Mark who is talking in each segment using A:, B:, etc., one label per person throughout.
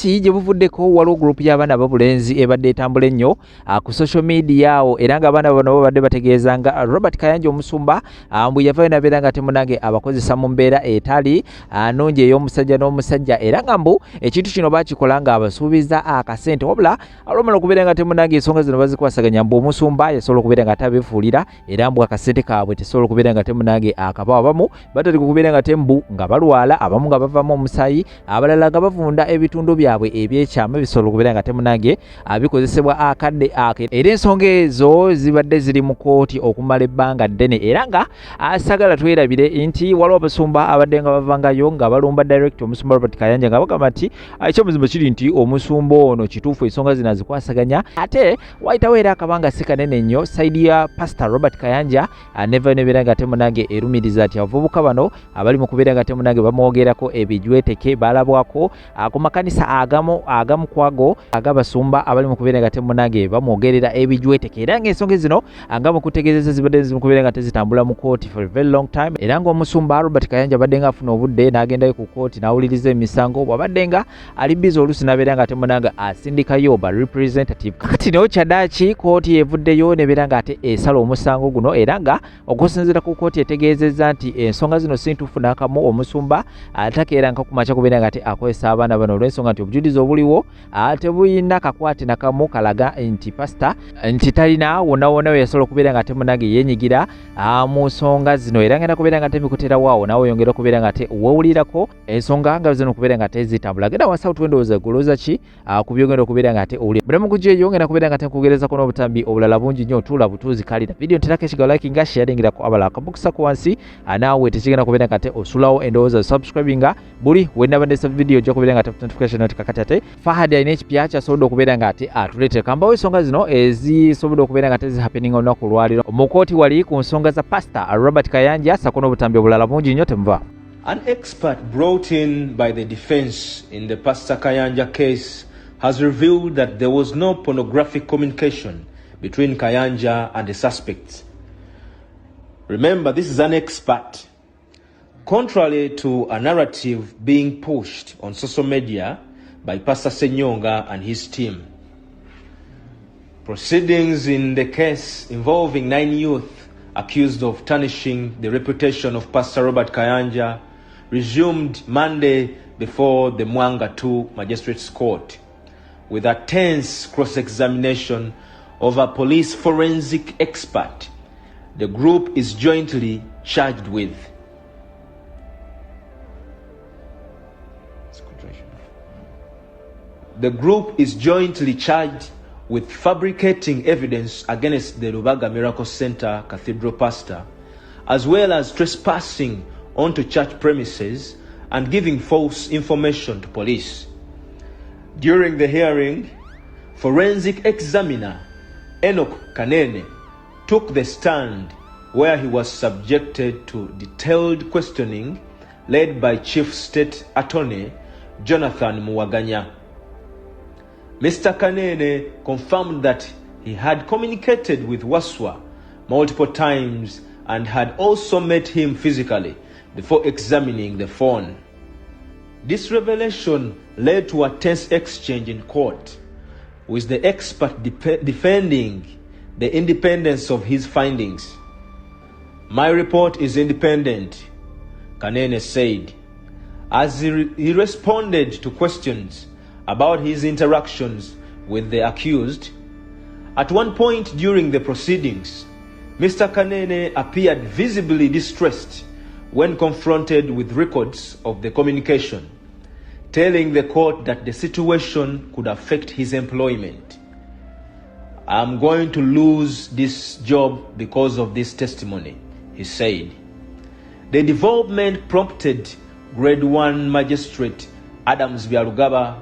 A: Kakati gye buvuddeko waliwo group y'abaana ababulenzi ebadde etambula ennyo ku social media awo, era ng'abaana bano babadde bategeeza nga Robert Kayanja omusumba mbu yavayo nabeera nga temunange abakozesa mu mbeera etali nungi ey'omusajja n'omusajja, era nga mbu ekintu kino bakikola nga abasuubiza akasente, wabula olwamala okubeera nga temunange ensonga zino bazikwasaganya mbu omusumba yasobola okubeera nga atabeefuulira, era mbu akasente kaabwe tesobola okubeera nga temunange akabawa. Abamu batandika okubeera nga tembu nga balwala, abamu nga bavaamu omusaayi, abalala nga bavunda ebitundu byabwe ebyekyama bisobola okubeera nga temunange bikozesebwa akadde ake. Era ensonga ezo zibadde ziri mu kooti okumala ebbanga ddene, era nga sagala twerabire nti waliwo abasumba abadde nga bavangayo nga balumba direct omusumba Robert Kayanja, nga bagamba nti ekyamazima kiri nti omusumba ono kituufu ensonga zino azikwasaganya. Ate wayitawo era akabanga si kanene nnyo, side ya Pastor Robert Kayanja nevayo nebeera nga temunange erumiriza nti abavubuka bano abali mu kubeera nga temunange bamwogerako ebijweteke balabwako ku makanisa agamu kwago ag'abasumba abali mu kubeera nga temunange bamwogerera ebijweteke, era ng'ensonga zino nga mu kutegeezeza zibadde zimu kubeera nga tezitambula mu kooti for a very long time, era ng'omusumba Robert Kayanja abadde nga afuna obudde n'agendayo ku kooti n'awuliriza emisango, bw'abadde nga ali busy oluusi n'abeera nga temunange asindikayo ba representative. Kakati nayo kyaddaaki kooti evuddeyo nebeera nga ate esala omusango guno, era nga okusinziira ku kooti etegeezezza nti ensonga zino si ntuufu n'akamu, omusumba atakeera nka kumakya kubeera nga ate akozesa abaana bano olw'ensonga nti obujulizi obuliwo tebulina kakwate nakamu kalaga nti pasita nti talina wonna wonna we yasobola okubeera nga ate munange yeenyigira mu nsonga zino, era ngenda kubeera nga ate mbikuteerawo awo naawe oyongera okubeera nga ate weewulirako ensonga nga zino okubeera nga ate zitambula. Genda wansi awo tuwendowooza golowooza ki ku byogenda okubeera nga ate owulira. Buli mukuja eyo ngenda kubeera nga ate nkugerezako n'obutambi obulala bungi nnyo, tuula butuuzi kalira vidiyo nterako ekigambo like nga sharingirako abalala akabokisa ko wansi, naawe tekigenda kubeera nga ate osulawo endowooza, subscribinga buli wenaba ndesa vidiyo ojja kubeera nga ate notification noti. Kakati ate Fahad alina ekipya kyasobodde okubeera nga ate atuleetera, kambawo ensonga zino ezisobodde okubeera nga ate zihappening olunaku olwaleero mu kooti wali ku nsonga za Pastor Robert Kayanja sako n'obutambi obulala bungi nnyo. Temuva.
B: An expert brought in by the defense in the Pastor Kayanja case has revealed that there was no pornographic communication between Kayanja and the suspects. Remember, this is an expert. Contrary to a narrative being pushed on social media by Pastor Senyonga and his team. Proceedings in the case involving 9 youth accused of tarnishing the reputation of Pastor Robert Kayanja resumed Monday before the Mwanga 2 Magistrates Court with a tense cross-examination of a police forensic expert the group is jointly charged with. The group is jointly charged with fabricating evidence against the Lubaga Miracle Center Cathedral pastor, as well as trespassing onto church premises and giving false information to police. During the hearing, forensic examiner Enoch Kanene took the stand where he was subjected to detailed questioning led by Chief State Attorney Jonathan Muwaganya. Mr. Kanene confirmed that he had communicated with Waswa multiple times and had also met him physically before examining the phone. This revelation led to a tense exchange in court, with the expert defending the independence of his findings. "My report is independent," Kanene said, as he responded to questions about his interactions with the accused. At one point during the proceedings, Mr. Kanene appeared visibly distressed when confronted with records of the communication, telling the court that the situation could affect his employment. "I'm going to lose this job because of this testimony," he said. The development prompted Grade 1 Magistrate Adams Byarugaba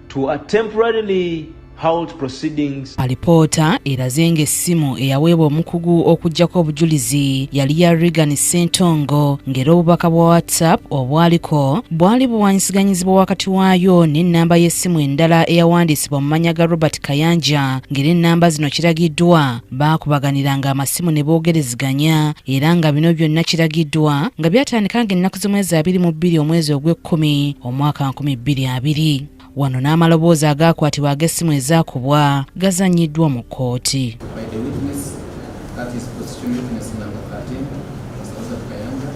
B: to temporarily halt proceedings.
C: Alipoota eraze ng'essimu eyaweebwa omukugu okuggyako obujulizi yali ya Regan Ssentongo, ng'era obubaka bwa WhatsApp obwaliko bwali buwanyisiganyizibwa wakati waayo n'ennamba y'essimu endala eyawandiisibwa mu mannya ga Robert Kayanja, ng'era ennamba zino kiragiddwa baakubaganiranga amasimu ne boogerezeganya, era nga bino byonna kiragiddwa nga byatandika ng'ennaku z'omwezi 22 omwezi ogw'ekkumi omwaka 2020. Wano n'amaloboozi agaakwatibwa ag'essimu ezaakubwa gazannyiddwa mu kkooti.
D: By the witness, that is prosecution witness number 13, Mr. Joseph Kayanja.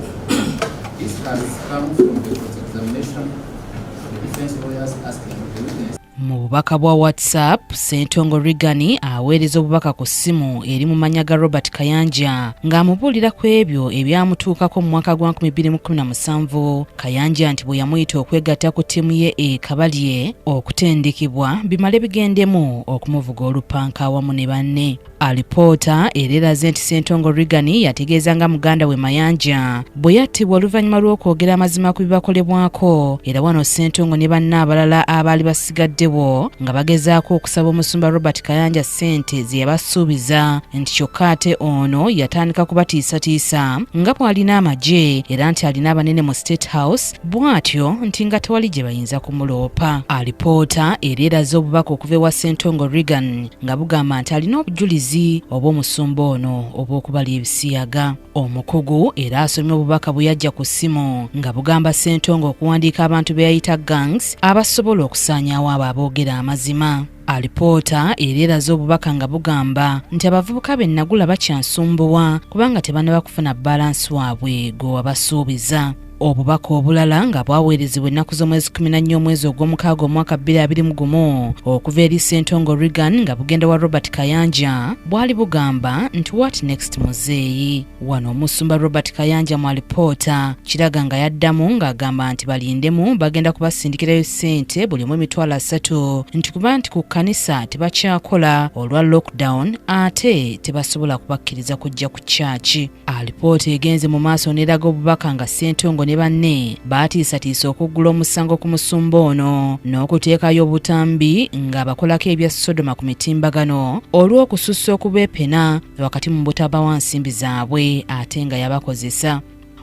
D: This has come from the cross-examination of the defense lawyers asking the witness
C: Mu bubaka bwa WhatsApp, Ssentongo Reagan aweereza obubaka ku ssimu eri mu mannya ga Robert Kayanja ng'amubuulira ku ebyo ebyamutuukako mu mwaka gwa 2017, Kayanja nti bwe yamuyita okwegatta ku ttiimu ye e Kabalye okutendekebwa bimale bigendemu okumuvuga olupanka awamu ne banne. Alipoota era eraze nti Ssentongo Reagan yategeeza nga muganda we Mayanja bwe yattibwa oluvannyuma lw'okwogera amazima ku bibakolebwako, era wano Ssentongo ne banne abalala abaali basigaddewo nga bagezaako okusaba omusumba Robert Kayanja ssente ze yabasuubiza, nti kyokka ate ono yatandika kubatiisatiisa nga bw'alina amagye era nti alina abanene mu State House, bw'atyo nti nga tewali gye bayinza kumuloopa. Alipoota era eraze obubaka okuva ewa Ssentongo Reagan nga bugamba nti alina obujulizi obw'omusumba ono obw'okubalya ebisiyaga. Omukugu era asomye obubaka bwe yajja ku ssimu nga bugamba Ssentongo okuwandiika abantu be yayita gangs abasobola okusaanyaawo abo aboogera amazima. Alipoota era eraze obubaka nga bugamba nti abavubuka be nagula bakyansumbuwa kubanga tebannaba kufuna balance waabwe gwe wabasuubiza. Obubaka obulala nga bwaweerezebwa ennaku z'omwezi 14 omwezi ogw'omukaaga omwaka 2021 okuva eri Ssentongo Reagan nga bugenda wa Robert Kayanja bwali bugamba nti, "What next, muzeeyi?" Wano omusumba Robert Kayanja mu alipoota kiraga nga yaddamu ng'agamba nti balindemu, bagenda kubasindikirayo ssente buli omu 30,000, nti kuba nti ku kkanisa tebakyakola olwa lockdown ate tebasobola kubakkiriza kujja ku kyaki. Alipoota egenze mu maaso n'eraga obubaka nga Ssentongo ne banne baatiisatiisa okuggula omusango ku musumba ono n'okuteekayo obutambi ng'abakolako ebya Sodoma ku mitimbagano olw'okusussa okubeepena wakati mu butabawa nsimbi zaabwe ate nga yabakozesa.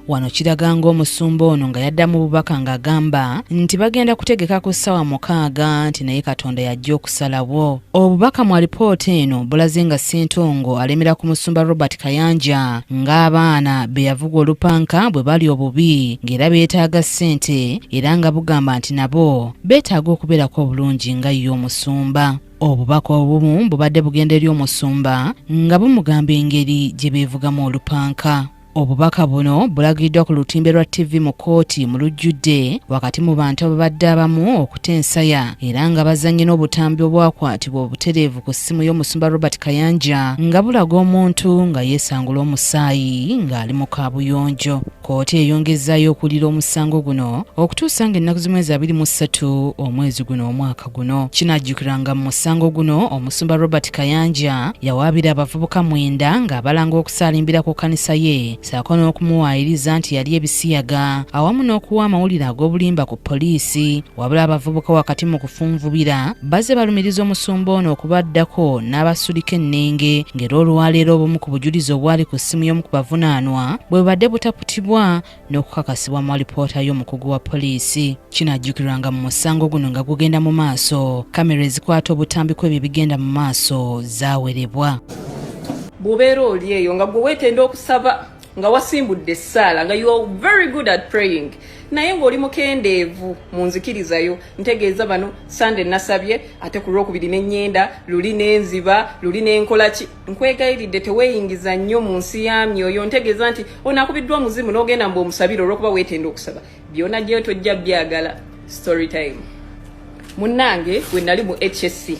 C: Wano kiraga ng'omusumba ono nga yaddamu bubaka ng'agamba nti bagenda kutegeka ku ssaawa 6, nti naye Katonda yajja okusalawo. Obubaka mu alipoota eno bulaze nga Ssentongo alemera ku musumba Robert Kayanja ng'abaana be yavuga olupanka bwe bali obubi ng'era beetaaga ssente, era nga bugamba nti nabo beetaaga okubeerako obulungi nga ye omusumba. Obubaka obumu bubadde bugenda eri omusumba nga bumugamba engeri gye beevugamu olupanka. Obubaka buno bulagiddwa ku lutimbe lwa ttivi mu kkooti mu lujjudde wakati mu bantu ababadde abamu okuta ensaya, era nga bazannye n'obutambi obwakwatibwa obutereevu ku ssimu y'omusumba Robert Kayanja nga bulaga omuntu nga yeesangula omusaayi ng'ali mu kaabuyonjo. Kkooti eyongezzaayo okuwulira omusango guno okutuusa ng'ennaku z'omwezi 23 omwezi guno omwaka guno. Kinajjukirwa nga mu musango guno omusumba Robert Kayanja yawaabira abavubuka 9 ng'abalanga okusaalimbira ku kkanisa ye ssaako n'okumuwaayiriza nti yali ebisiyaga awamu n'okuwa amawulire ag'obulimba ku poliisi. Wabula abavubuka wakati mu kufunvubira bazze balumiriza omusumba ono okubaddako n'abasulika ennenge, ng'era olwaleero obumu ku bujulizi obwali ku ssimu y'omu ku bavunaanwa bwe bubadde butaputibwa n'okukakasibwa mu alipoota y'omukugu wa poliisi. Kinajjukirwa nga mu musango guno nga gugenda mu maaso, kamera ezikwata obutambi ku ebyo ebigenda mu maaso zaawerebwa.
E: Bw'obeera oli eyo nga gwe weetenda okusaba, nga wasimbudde essaala, nga you are very good at praying, naye ng'oli mukendeevu mu nzikirizayo, ntegeeza bano Sande nasabye, ate ku Lwokubiri neŋŋenda luli nenziba luli nenkola ki, nkwegayiridde teweeyingiza nnyo mu nsi ya myoyo. Ntegeeza nti ono akubiddwa omuzimu n'ogenda mbu omusabire olw'okuba weetenda okusaba, byona gyeyo tojja byagala. Story time. Munnange, we nali mu HSC,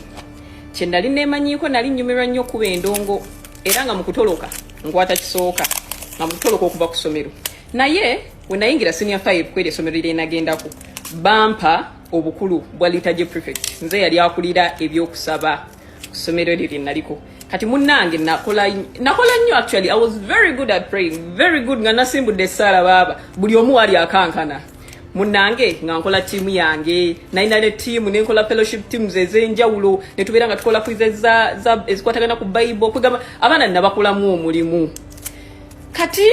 E: kye nali neemanyiiko, nali nnyumirwa nnyo okuba endongo, era nga mu kutoloka nkwata kisooka, nga mu kutoloka okuva ku ssomero. Naye we nayingira senior 5 kweri essomero lyenagendako, bampa obukulu bwa liturgy prefect. Nze yali akulira ebyokusaba ku ssomero eryo lye naliko. Kati munnange, nakola nakola nnyo. Actually, I was very good at praying, very good, nga nasimbudde essaala baaba buli omu wali akankana. Munnange, nga nkola ttiimu yange, nalina ne ttiimu, nenkola fellowship teams ez'enjawulo, ne tubeera nga tukola quizzes ezikwatagana ku Bible. Kwegamba abaana nabakolamu omulimu. Kati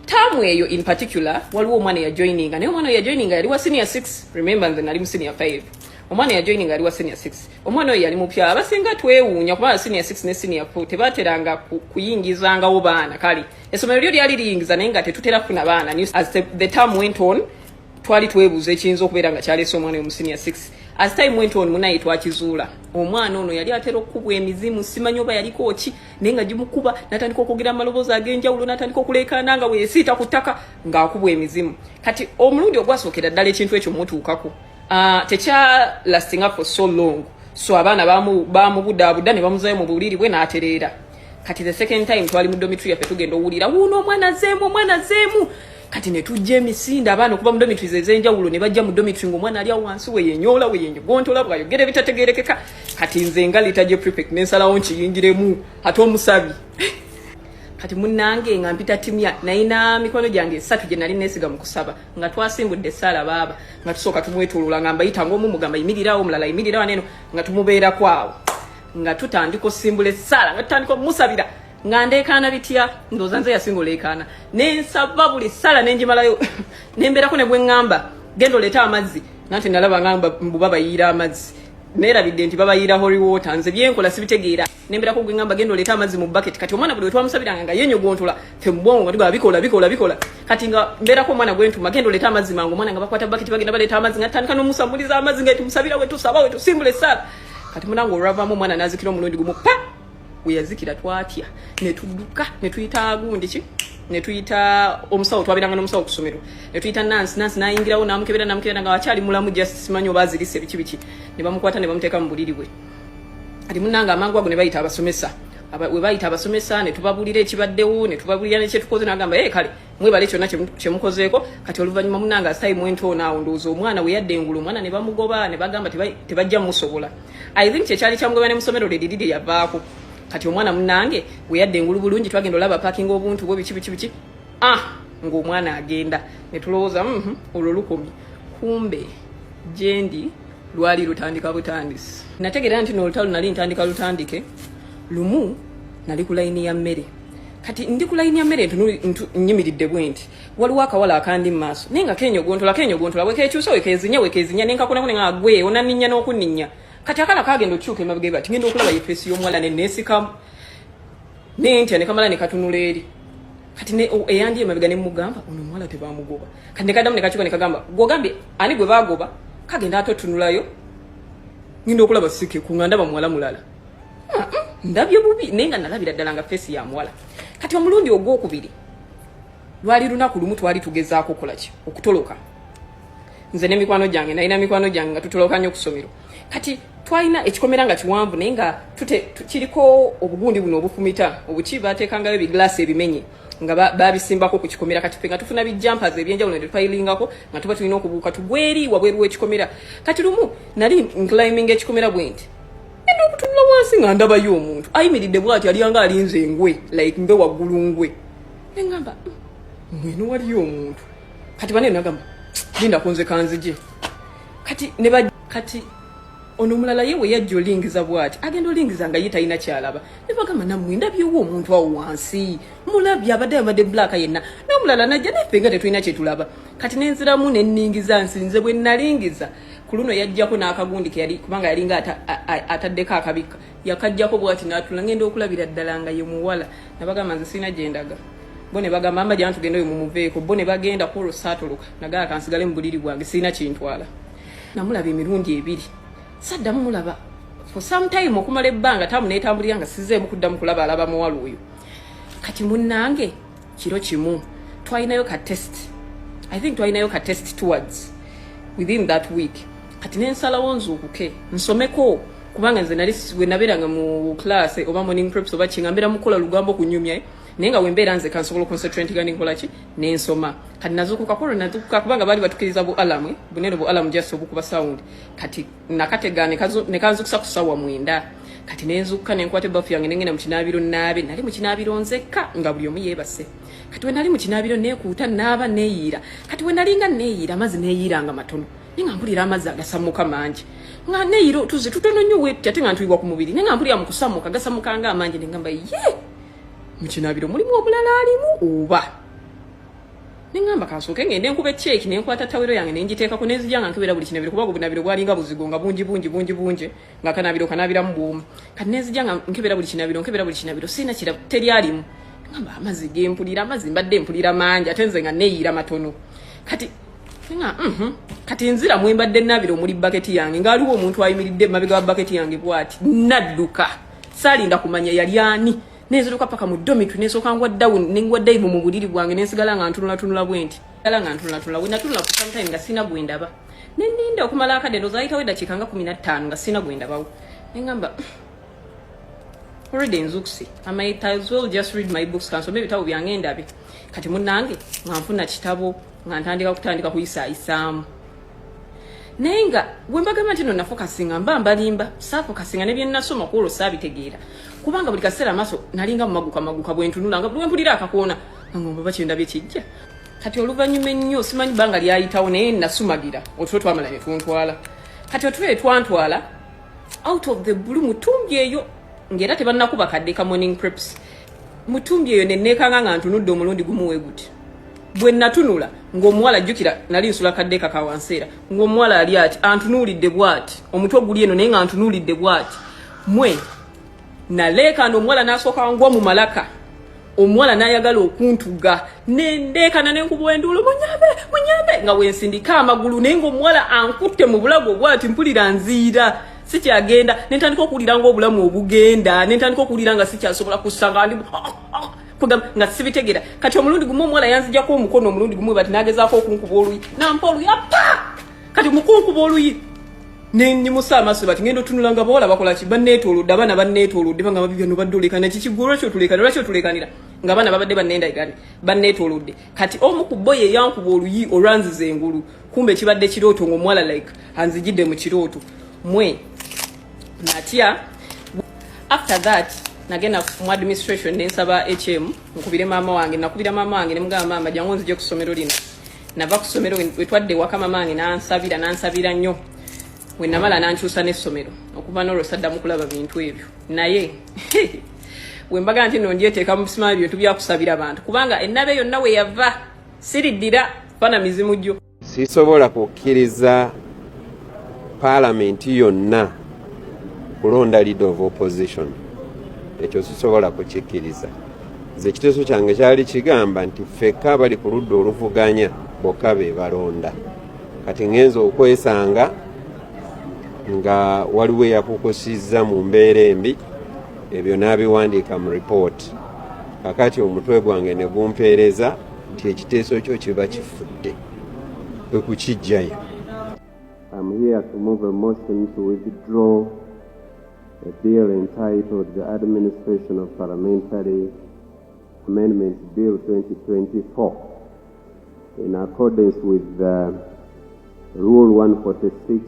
E: taamu eyo in particular, waliwo omwana eyajoininga, naye omwana oyo yajoininga yali wa senior 6. Remember, nze nali mu senior 5, omwana yajoininga yali wa senior 6. Omwana oyo yali mupya. Abasinga twewuunya kubanga senior 6 ne senior 4 tebateranga kuyingizangawo baana. Kale essomero lyo lyali liyingiza, naye nga tetutera kufuna baana. As the term went on, twali twebuuza ekiyinza okubeera nga kyaleese omwana oyo mu senior 6. As time went on, munaye twakizuula omwana ono yali atera okukubwa emizimu, simanyi oba yaliko ki, naye nga gimukuba natandika okwogera amaloboozi ag'enjawulo, natandika okuleekaana nga weesiita ku ttaka ng'akubwa emizimu. Kati omulundi ogwasookera ddala ekintu ekyo mutuukako, tekyalastinga for so long, so abaana bamubudaabuda ne bamuzayo mu buliri bwe n'atereera. Kati the second time twali mu dormitory yaffe, tugenda owulira wuuno omwana azeemu, omwana azeemu. Kati ne tujja emisinde, abaana okuva mu dormitories ez'enjawulo ne bajja mu dormitory, ng'omwana ali awo wansi weyenyoola, weyenyogontola, bwayogera ebitategerekeka. Kati nze nga liturgy prefect nensalawo nkiyingiremu ate omusabi. Kati munnange nga mpita timya, nayina mikono gyange esatu gye nali neesiga mu kusaba, nga twasimbudde essaala baaba, nga tusooka tumwetulula, nga mbayita ngaomu mugamba yimirirawo, omulala yimirirawo neno, nga tumubeerako awo, nga tutandika osimbula essaala, nga tutandika omusabira, nga ndeekaana bitya. Ndowooza nze yasinga oleekaana, nensaba buli ssala nenjimalayo, nembeerako ne bwe ŋŋamba genda oleete amazzi, nanti nalaba nga mbu babayiira amazzi, neerabidde nti babayiira holy water. Nze byenkola sibitegeera. Nembeerako gwe ŋŋamba genda oleete amazzi mu bucket. Kati omwana buli wetwamusabiranga nga yenyogontola, ffe mu bwongo nga tugamba bikola, bikola, bikola. Kati nga mbeerako omwana gwentuma genda oleete amazzi mangu, omwana nga bakwata bucket bagenda baleeta amazzi, nga tutandika n'omusamuliza amazzi nga tumusabira, wetusaba, wetusimbula essaala. Kati munange olwavaamu omwana n'azikira omulundi gumu pa. Weyazikira twatya, netudduka, netuyita gundi ki, netuyita omusawo, twabiranga n'omusawo ku ssomero, netuyita nansi. Nansi nayingirawo namukebera, namukebera nga akyali mulamu, just simanyi oba azirise biki biki, ne bamukwata ne bamuteeka mu buliri bwe. Kati munange amangu ago ne bayita abasomesa. We bayita abasomesa ne tubabuulira ekibaddewo, ne tubabuulira nekyetukoze, nagamba, "Ee, kale mwebale kyonna kyemukozeeko." Kati oluvannyuma munange as time went on, awo ndowooza omwana we yadda engulu, omwana ne bamugoba, ne bagamba tebajja musobola. I think kyekyali kyamugoba ne musomero lye liri lye yavaako. Kati omwana munange we yadda engulu bulungi, twagenda olaba pakinga obuntu bwe, biki biki biki, ah, ng'omwana agenda, ne tulowooza olwo lukomye. Kumbe gyendi lwali lutandika butandisi. Nategeera nti n'olutalo nali ntandika lutandike. Lumu nali ku layini ya mmere. Kati ndi ku layini ya mmere, nyimiridde bwe nti, waliwo akawala akandi mu maaso, naye nga kenyogontola, kenyogontola, wekekyusa, wekezinya, wekezinya, nenkakonako, nenga gwe onanninya n'okunninya. Kati akala kagenda okyuka emabega bati, ngenda okulaba ye face y'omuwala, ne neesikamu nentya, ne kamala ne katunula eri. Kati eyandi emabega ne mugamba, "Ono omuwala tebamugoba?" Kati nekaddamu nekakyuka nekagamba, "Gwogambye ani gwe bagoba?" Kagenda ate otunulayo, ngenda okulaba sike kunga ndaba muwala mulala. Ah, ndabye bubi, naye nga nalabira ddala nga face ya muwala. Kati omulundi ogwokubiri lwali lunaku lumu twali tugezaako okukolaki, okutoloka, nze n'emikwano gyange. Nalina mikwano gyange nga tutoloka nnyo ku ssomero. Kati twalina ekikomera nga kiwanvu, naye nga kiriko obugundi buno obufumita obuki, bateekangayo ebiglaasi ebimenye nga babisimbako ku kikomera. Kati ffe nga tufuna bijumpers ebyenjawulo ne tupayilingako, nga tuba tulina okubuuka tugweri wabweru w'ekikomera. Kati lumu nali nclimbing ekikomera bwe nti, ngenda okutunula wansi nga ndabayo omuntu ayimiridde bwati, alyanga alinze engwe, like mbe waggulu ngwe. Neŋŋamba, mweno waliyo omuntu." Kati bane nagamba, "Linda kunze kanzije." Kati ne ba kati ono omulala ye we yajja olingiza bwati, agenda olingiza nga ye talina kyalaba. Ne bagamba, "Nammwe ndabyewo omuntu awo wansi, mulabye abadde ayambadde black yenna." N'omulala najja, naffe nga tetulina kyetulaba. Kati nenziramu nenningiza nsi, nze bwe nalingiza ku luno yajjako n'akagundi ke yali, kubanga yalinga ataddeko akabikka, yakajjako bwati n'atula, ngenda okulabira ddala nga ye muwala. Nabagamba, "Nze sirina gye ndaga." Bo ne bagamba, "Amba jana tugende oyo mumuveeko." Bo ne bagenda. Kwolwo saatoloka, nagala kansigale mu buliri bwange, sirina kintwala. Namulaba emirundi ebiri, saddamu mulaba for some time, okumala ebbanga tamu netambulira nga sizeemu kuddamu kulaba alaba muwala oyo. Kati munnange kiro kimu twalinayo ka test, I think twalinayo ka test towards within that week. Kati nensalawo nzuukuke nsomeko, kubanga nze nali we nabeeranga mu class oba morning preps oba kinga mbeera mukola lugambo kunyumya, naye nga wembeera nze kansobola oconcentratinga nenkola ki, nensoma. Kati nazuukuka kwolwo, nazuukuka kubanga baali batukiriza bu alarm bunene, bu alarm just obukuba sound. Kati nakatega ne kanzukusa ku ssaawa 9. Kati nenzuukuka, nenkwata ebafu yange, nengenda mu kinaabiro naabe. Nali mu kinaabiro nzekka nga buli omu yeebase. Kati we nali mu kinaabiro neekuuta, naaba, neeyiira. Kati we nalinga neeyiira, amazzi neeyiiranga matono, naye nga mpulira amazzi agasammuka mangi, nga neeyiira otuzi tutono nnyo wetti, ate nga ntuyibwa ku mubiri, naye nga mpulira mu kusammuka gasammuka nga amangi. Nengamba, "Ye, mu kinaabiro mulimu omulala alimu oba?" Neŋŋamba, "Kansooke ngende nkuba ekyeki." Nenkwata tawero yange nengiteekako, nenzija nga nkebera buli kinabiro, kuba obunabiro bwalinga buzigo nga bungi bungi bungi bungi, nga kanabiro kanabiramu bwomu. Kati nenzija nga nkebera buli kinabiro, nkebera buli kinabiro, sirina kira, teri alimu. Ngamba, "Amazzi gempulira, amazzi mbadde mpulira mangi, ate nze nga neeyiira matono." Kati Nga kati nzira mwembadde nabira omuli baketi yange ngaaliwo omuntu ayimiridde mabega wa baketi yange bwati. Nadduka, saalinda kumanya yali ani, nenziruka paka mu dormitory, nesooka ngwa down, nengwa dive mu buliri bwange, nensigala nga ntunulatunula bwe nti, sigala nga ntunulatunula. We natunula for some time nga sina gwe ndaba, neninda okumala akadde, ndowooza ayitawo eddakiika nga 15 nga sina gwe ndabawo. Neŋŋamba already nzukuse, I might as well just read my books, kansome ebitabo byange ndabe. Kati munnange nga nfuna kitabo nga ntandika kutandika kuyisaayisaamu, naye nga bwe mbagamba nti no nafokasinga, mba mbalimba. Saafokasinga, ne bye nasoma ku olwo saabitegeera, kubanga buli kaseera amaaso nalinga mumaguka maguka. Bwe ntunula nga bwe mpulira akakoona nga ngomba bakyendabye kijja. Kati oluvannyuma ennyo, simanyi bbanga lyayitawo, naye nasumagira otulo twamala ne tuntwala. Kati otulo twantwala, out of the blue, mutumbi eyo ng'era tebannakuba kadde ka morning preps, mutumbi eyo neneekanga nga ntunudde omulundi gumu we guti. Bwe natunula ng'omuwala, jjukira nali nsula kaddeeka ka wansi, era ng'omuwala ali ati antunuulidde bw'ati, omutwe guli eno naye nga antunuulidde bw'ati. Mwe naleekaana, omuwala n'asooka ngwa mu malaka, omuwala n'ayagala okuntuga, nendeekana nenkuba enduulu, "Munyambe, munyambe!" nga wensindika amagulu, naye ng'omuwala ankutte mu bulago bw'ati. Mpulira nziira, sikyagenda, nentandika okuwulira ng'obulamu obugenda, nentandika okuwulira nga sikyasobola kussa, nga ndi kugamba nga sibitegeera. Kati omulundi gumu omuwala yanzijako omukono omulundi gumu bati, nagezaako okunkuba oluyi, nampa oluyi apa. Kati mukunkuba oluyi nenyimusa amaaso bati, ngenda otunula nga bawala bakola ki? Banneetoolodde, abaana banneetoolodde, bangamba, "Bino badde olekana kiki gwe? Lwaki otulekanira? Lwaki otulekanira?" Nga abaana babadde bannendagane banneetoolodde. Kati omu ku bo ye yankuba oluyi olwanziza engulu, kumbe kibadde kirooto, ng'omuwala like anzijidde mu kirooto. Mwe natya. After that nagenda mu administration nensaba nkubire maama wange. Nakubira maama wange nemugamba, "Maama, jangu nzije ku ssomero lino." Nava ku ssomero, wetwadde ewaka, maama wange nansabira, nansabira nnyo. We namala nankyusa n'essomero. Okuva n'olwo saddamu kulaba bintu ebyo. Naye we mbaga nti no ndyeteeka mu bisimanyi bintu byakusabira abantu, kubanga ennabe yonna we yava siriddira fana mizimu gyo.
F: Sisobola kukkiriza paalamenti yonna kulonda leader of opposition, ekyo sisobola kukikkiriza. Nze ekiteeso kyange kyali kigamba nti ffekka abali ku ludda oluvuganya bokka be balonda. Kati ŋŋenza okwesanga nga waliwo eyakukusizza mu mbeera embi, ebyo n'abiwandiika mu ripooti. Kakati omutwe gwange ne gumpeereza nti ekiteeso kyo kiba kifudde, kwe kukiggyayo.
G: I'm here to move a motion to withdraw a bill entitled the Administration of Parliamentary Amendment Bill 2024 in accordance with Rule 146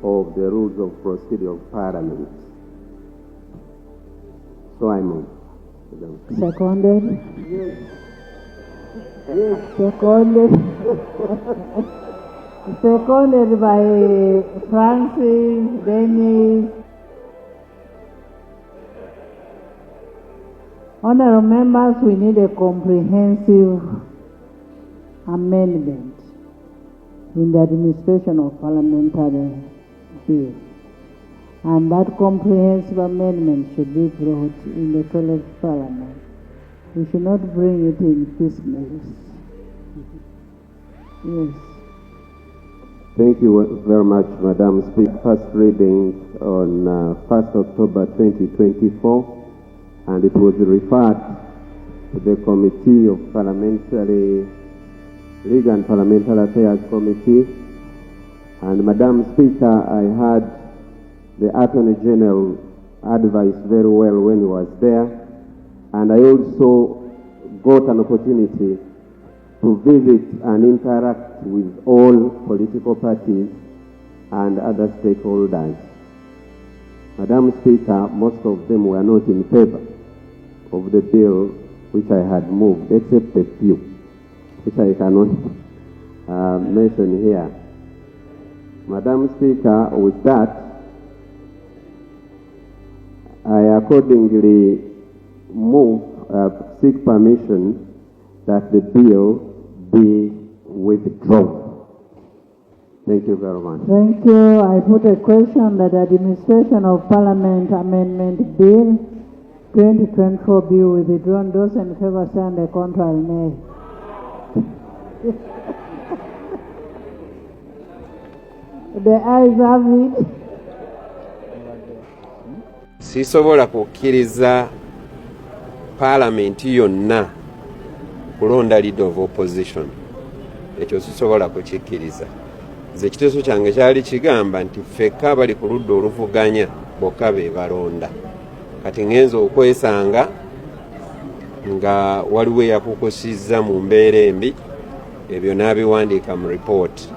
G: of the Rules of Procedure of Parliament. So I move. Madam.
H: Seconded? Yes. Seconded. Seconded by Francis, Dennis. Honorable members, we need a comprehensive amendment in the administration of parliamentary bill. And that comprehensive amendment should be brought in the 12th Parliament. We should not bring it in piecemeals. Yes.
G: Thank you very much, Madam Speaker. First reading on 1st October 2024, and it was referred to the Committee of Parliamentary Legal and Parliamentary Affairs Committee. And Madam Speaker, I had the Attorney General advise very well when he was there, and I also got an opportunity to visit and interact with all political parties and other stakeholders. Madam Speaker, most of them were not in favor of the bill which I had moved, except a few, which I cannot mention here. Madam Speaker, with that, I accordingly seek permission that the bill be withdrawn. Thank you very much.
H: Thank you. I put a question that Administration of Parliament Amendment Bill 2024 be withdrawn. Those in favor say on the contrary, nay. The ayes have it.
F: Sisobola kukkiriza paalamenti yonna kulonda leader of opposition, ekyo sisobola kukikkiriza. Nze ekiteeso kyange kyali kigamba nti ffekka abali ku ludda oluvuganya bokka be balonda. Kati ngenza okwesanga nga waliwo eyakukusizza mu mbeera embi, ebyo n'abiwandiika mu ripooti.